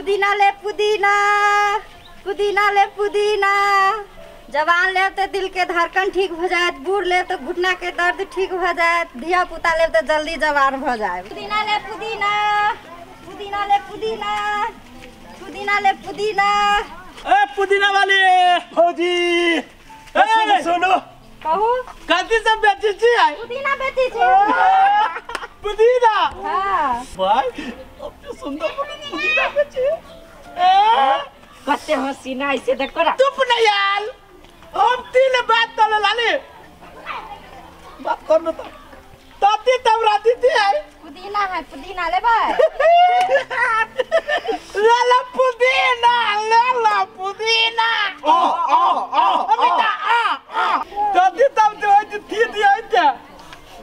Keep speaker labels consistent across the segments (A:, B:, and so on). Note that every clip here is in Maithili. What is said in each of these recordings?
A: पुदीना ले पुदीना, पुदीना ले पुदीना। जवान लेब तो दिल के धड़कन ठीक हो जाए, बूढ़ लेब तो घुटना के दर्द ठीक हो जाए, धिया पुता लेब तो जल्दी जवान हो जाए। पुदीना ले पुदीना, पुदीना ले पुदीना, पुदीना ले पुदीना।
B: ए पुदीना वाली
C: फौजी, ए सुनो
A: कहू
B: कथी सब बेचै छी?
A: पुदीना बेचै छी।
B: पुदीना?
A: हां
B: भाई अब सुंदर पुदीना बेचे। ए
D: कते हसीना ऐसे देखो ना।
B: चुप नहीं यार, हम तीन बात तले लाले बात करनो तो ताती तब राती थी आई।
A: पुदीना है, पुदीना ले भाई।
B: ले ला पुदीना, ले ला पुदीना। ओ ओ ओ अमिता आ आ ताती तब जो थी दी आई थे।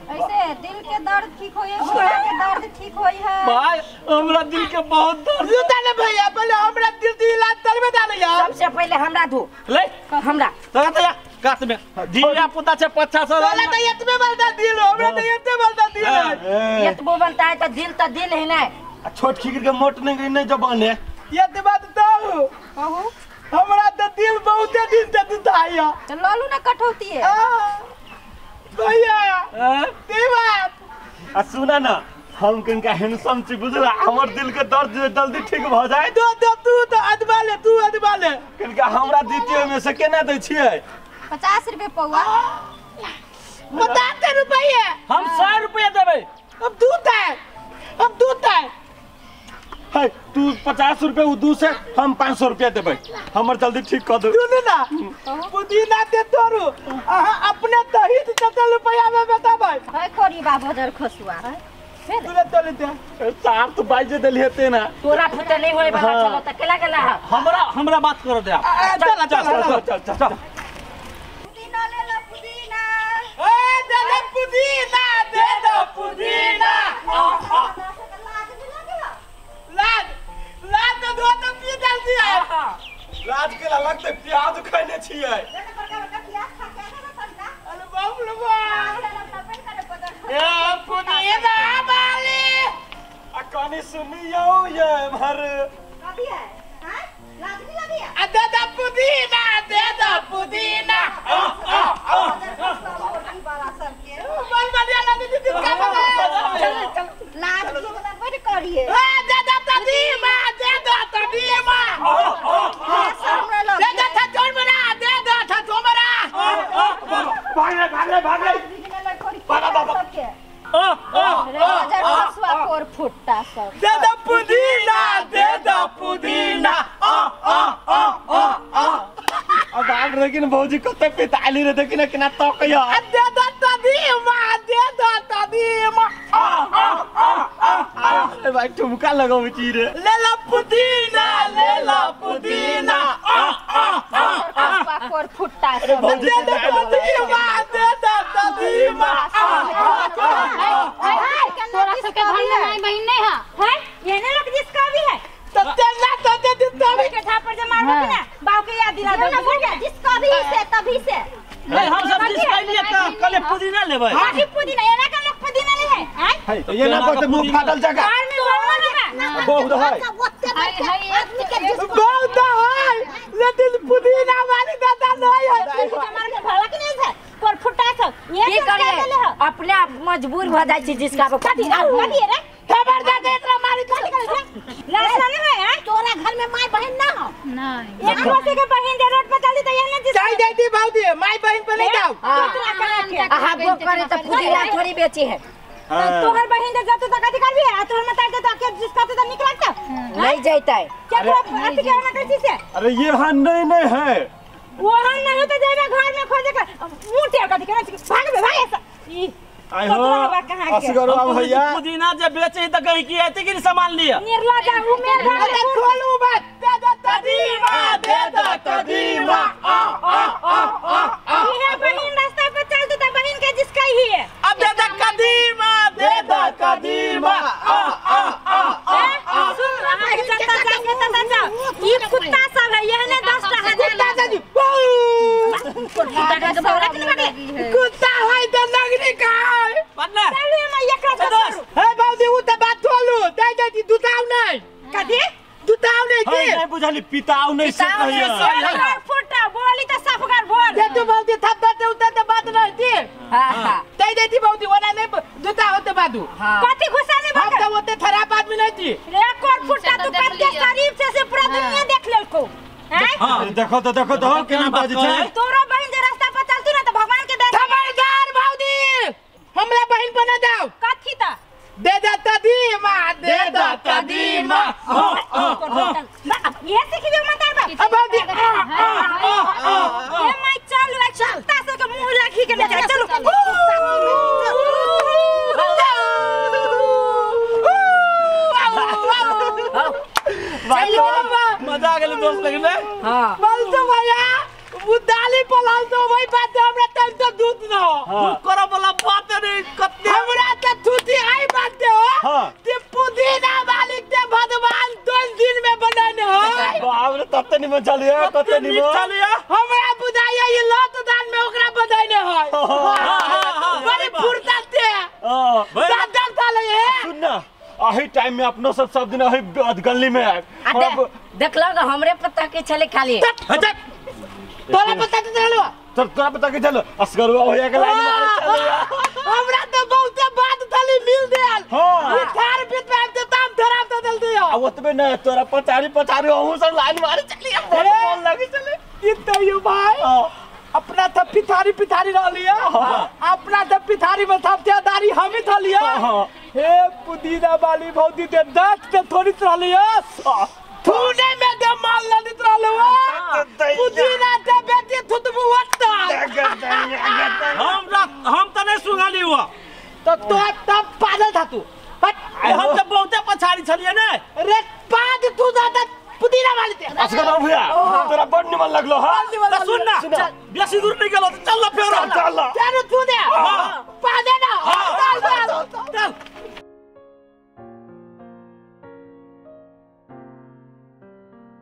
A: ऐसे दिल के दर्द ठीक होई है, घुटना के दर्द ठीक होई है।
B: भाई हमरा दिल के बहुत दर्द है भैया, पहले हमरा दिल दी इलाज करबे दाने यार।
D: सबसे पहले हमरा धो
B: ले,
D: हमरा
B: लगा तो कात में धिया पुता छे 50 साल तो एतबे बलता दिल, हमरा तो एतबे बलता दिल है।
D: एतबो बनता है तो दिल है ना।
C: आ छोट खिगर के मोट नहीं गई नहीं जबान है।
B: ये बात तो
A: कहू
B: हमरा तो दिल बहुत दिन से दुखाया।
A: तो लालू ना कटौती है
B: भैया ते बात।
C: आ सुना ना, हम किनका हैंडसम छी बुझला, हमर दिल के दर्द जल्दी ठीक भ जाए।
B: दो दो तू तो अदबा ले, तू अदबा ले।
C: किनका हमरा दीतियो में से केना दै छियै?
A: 50 रुपए पौआ।
B: 50 रुपए? हम 100 रुपए देबै। अब दूध है, अब दूध है।
C: है तू 50 रुपए उ दू से हम 500 रुपया देबै, हमर जल्दी ठीक कर दो।
B: सुन ना पुदीना दे तोरू अहाँ अपने दही चतल रुपया में बताबै।
A: है खोरी बाबू जर खसुआ है
B: तू चल दे
C: सार तो बाजे देली हेते ना।
D: तोरा फुटे नहीं होय वाला। चलो त केला केला
B: हमरा हमरा बात कर दे। चल चल चल चल चल
A: पुदीना ले लो पुदीना।
B: ए दे दे पुदीना, दे दे पुदीना। लाज लाज तो दो तो पी जल्दी है।
C: लाज के लगते प्याज खैने छियै।
A: बड़का बड़का प्याज खा के ना तनका।
B: अरे बाप रे बाप, ए पुदीना वाली
C: आ कनी सुनियो ये भर
A: कभी है। हां लाज नहीं लगी है।
B: आ दे दे पुदीना, दे दे पुदीना। आ आ आ
A: वाला सब के
B: बल बलिया लगी दीदी का
A: चल चल लाज लगबे करिए।
B: ए दे दे तदीमा, दे दे तदीमा। दे दे था जोर बना, दे दे था जोमरा।
C: भाग ले भाग ले भाग ले बाबा बाबा।
B: ओ ओ
A: खसुआ कोर फुट्टा सब।
B: दे दे पुदीना, दे दे पुदीना। आ आ आ आ आ
C: अब आग लेकिन भौजी कते पिताली रे देखिन केना तकया।
B: दे दे तदीमा, दे दे तदीमा। आ आ आ आ
C: अरे भाई ठुमका लगाबै छी रे।
B: ले ला पुदीना, ले ला पुदीना। आ आ आ
A: कोर फुट्टा
C: अरे
A: सब।
C: भौजी
B: दे दे पुदीना, दे दे तदीमा। आ आ
E: तोरा सबके घर में माई बहन नहीं है?
A: है ये ने लोग जिसका भी है
B: तो तेला तो दे दिता
A: भी के थापर जे मारबो कि ना बाऊ के याद दिला दो जिसका भी से तभी से।
B: नहीं हम सब जिसका लिए कल पुदीना लेबै।
A: हां की पुदीना एना के लोग पुदीना ले है।
C: है ये ना करते मुंह फाटल जगह
A: घर में बोलना ना
C: बहुत है
B: बहुत है, लेकिन पुदीना वाली दादा नहीं है।
A: हमारे के भला के नहीं है कोर फुटा सब ये
D: की करिए अपने आप मजबूर भ जाय छी जिसका
A: कथी कथी रे
B: खबर दे दे इतना मारी
A: कथी करे छे लाज नहीं है। तोरा घर में माई बहन ना हो?
E: नहीं
A: एक रोटी के बहन दे रोड पे चली त ये ने
B: चल जाती भौजी, माई बहन पे नहीं जाओ।
D: अहा गो करे त पुदीना थोड़ी बेची है।
A: तोहर बहन दे जातो त कथी करबी? आ तोहर मतार के तो के जिसका तो निकल लगता
D: नहीं जैतै।
A: क्या तोरा अथी के ना करছি से?
C: अरे ये हां नहीं नहीं है
A: वहां नहीं तो जाबे घर में खोजे के मुंह टेर कथी केना भाग बे भाग ऐसा ई
C: आई हो असगरो भैया
B: पुदीना जे बेचे त कहीं की आते कि सामान लिया
A: निर्ला जा उ मेर घर
B: अरे खोलू बात। दे दे तदीमा, दे दे तदीमा। आ आ आ आ
A: ये बहन रास्ता पे चल तो बहन के जिसका ही है।
B: अब दे दे कदीमा, दे दे कदीमा। आ आ आ आ
A: सुन रहा है चलता जाके तता जा ये कुत्ता सब है ये ने 10 टा हजार
B: कुत्ता जी
A: कुत्ता के बौरा के लगे
B: कुत्ता है तो नगरी का है
A: चलू हम एकरा
B: हे बाबूजी उ त बात खोलू दे दे दुताव नहीं
A: कथी
B: दुताव नहीं
C: नहीं बुझली पिताऊ नहीं से कहिया
A: फुटा बोली त साफगार बोल
B: दे तू भौजी थप दे उते त बात नहीं थी।
D: हां
B: दे देती भौजी ओना नहीं जुता होते बादू
A: कथि घुसा ले
B: हम त ओते खराब आदमी नहीं थी
A: रे कोर फुटा तू कते शरीफ से पूरा दुनिया देख लेलको।
C: हां देखो तो केना बाजै छै
A: तोरो बहिन जे रास्ता पर चलतू ना त भगवान के दे
B: खबरदार भौजी हमरा बहिन बना दाओ
A: कथि त
B: दे दाता दीमा दे दाता दीमा।
A: ये सिखबे मत आर
B: अब भौजी
A: ए my चल चलता से के मुंह लाखी के ले चलो।
C: मजा आ गेल दोस्त लगले।
D: हां
B: बोल तो भैया वो दाली पलाल तो वही बात है हमरा तन तो दूध न हो
C: करो वाला बात नहीं कते
B: हमरा त थूती आई बात हो ते पुदीना वाली ते भगवान 2 दिन में बनाने हो।
C: बाप रे तते निमन चलिए कते निमन चलिए
B: हमरा बुझाइए ये लत दान में ओकरा बनाने हो। हां बड़ी फुर्सत से
C: हां
B: दादा साले
C: सुन ना अही टाइम में अपनो सब सब दिन अही गली में आए
D: देखलो हमरे पता के चले खाली
B: तोरा पता के चलो
C: चल तोरा पता के चलो असगरवा होया के लाइन मारे चलो
B: हमरा त बहुत बात थली मिल देल।
C: हां
B: ई थार बीत में त ताम धराम त दल दियो
C: आ ओतबे न तोरा पचारी पचारी अहू सब लाइन मारे चलिए बहुत मन लगे चले
B: ई त यो भाई अपना त पिथारी पिथारी रहलिया अपना त पिथारी में थपते दारी हम ही थलिया। हे पुदीना वाली भौजी दे दस ते थोड़ी रहलिया थूने में दे माल लदित रहलो पुदीना दे बेटी थुतबु वत्ता
C: हम त नहीं सुंघली हुआ
B: त तो तब पागल था तू हट
C: हम त बहुते पछाड़ी छलिए ने
B: रे पाद तू जाता पुदीना वाली ते
C: असगर बाबू भैया तोरा बड़ निमन लगलो। हां त सुन ना बेसी दूर नहीं गेलो त चल ना फेरो
B: चल चल तू दे।